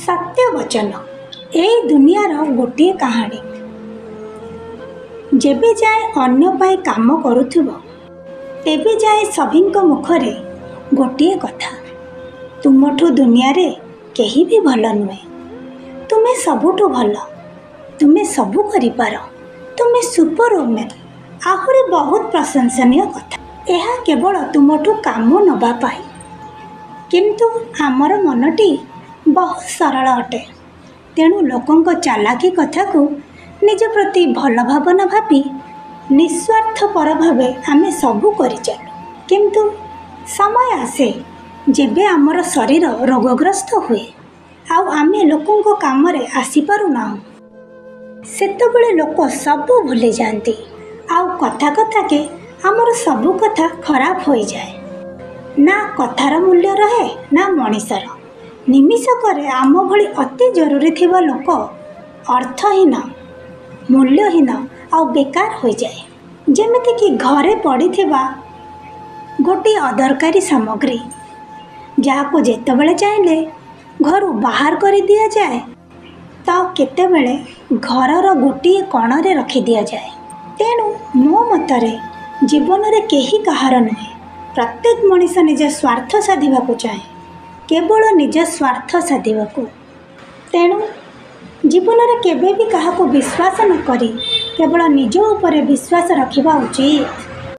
ସତ୍ୟ ବଚନ। ଏଇ ଦୁନିଆର ଗୋଟିଏ କାହାଣୀ। ଯେବେ ଯାଏ ଅନ୍ୟ ପାଇଁ କାମ କରୁଥିବ, ତେବେ ଯାଏ ସଭିଙ୍କ ମୁଖରେ ଗୋଟିଏ କଥା, ତୁମଠୁ ଦୁନିଆରେ କେହି ବି ଭଲ ନୁହେଁ, ତୁମେ ସବୁଠୁ ଭଲ, ତୁମେ ସବୁ କରିପାର, ତୁମେ ସୁପର ଓମେନ୍, ଆହୁରି ବହୁତ ପ୍ରଶଂସନୀୟ କଥା। ଏହା କେବଳ ତୁମଠୁ କାମ ନେବା ପାଇଁ। କିନ୍ତୁ ଆମର ମନଟି ବହୁତ ସରଳ ଅଟେ। ତେଣୁ ଲୋକଙ୍କ ଚାଲାକି କଥାକୁ ନିଜ ପ୍ରତି ଭଲ ଭାବନା ଭାବି ନିଃସ୍ୱାର୍ଥପର ଭାବେ ଆମେ ସବୁ କରିଚାଲୁ। କିନ୍ତୁ ସମୟ ଆସେ ଯେବେ ଆମର ଶରୀର ରୋଗଗ୍ରସ୍ତ ହୁଏ ଆଉ ଆମେ ଲୋକଙ୍କ କାମରେ ଆସିପାରୁନାହୁଁ, ସେତେବେଳେ ଲୋକ ସବୁ ଭୁଲିଯାଆନ୍ତି ଆଉ କଥା କଥାକେ ଆମର ସବୁ କଥା ଖରାପ ହୋଇଯାଏ। ନା କଥାର ମୂଲ୍ୟ ରହେ ନା ମଣିଷର। ନିମିଷକରେ ଆମ ଭଳି ଅତି ଜରୁରୀ ଥିବା ଲୋକ ଅର୍ଥହୀନ, ମୂଲ୍ୟହୀନ ଆଉ ବେକାର ହୋଇଯାଏ। ଯେମିତିକି ଘରେ ପଡ଼ିଥିବା ଗୋଟିଏ ଅଦରକାରୀ ସାମଗ୍ରୀ, ଯାହାକୁ ଯେତେବେଳେ ଚାହିଁଲେ ଘରୁ ବାହାର କରି ଦିଆଯାଏ ତ କେତେବେଳେ ଘରର ଗୋଟିଏ କଣରେ ରଖିଦିଆଯାଏ। ତେଣୁ ମୋ ମତରେ ଜୀବନରେ କେହି କାହାର ନୁହେଁ। ପ୍ରତ୍ୟେକ ମଣିଷ ନିଜ ସ୍ୱାର୍ଥ ସାଧିବାକୁ ଚାହେଁ, କେବଳ ନିଜ ସ୍ୱାର୍ଥ ସାଧିବାକୁ। ତେଣୁ ଜୀବନରେ କେବେ ବି କାହାକୁ ବିଶ୍ୱାସ ନ କରି କେବଳ ନିଜ ଉପରେ ବିଶ୍ୱାସ ରଖିବା ଉଚିତ।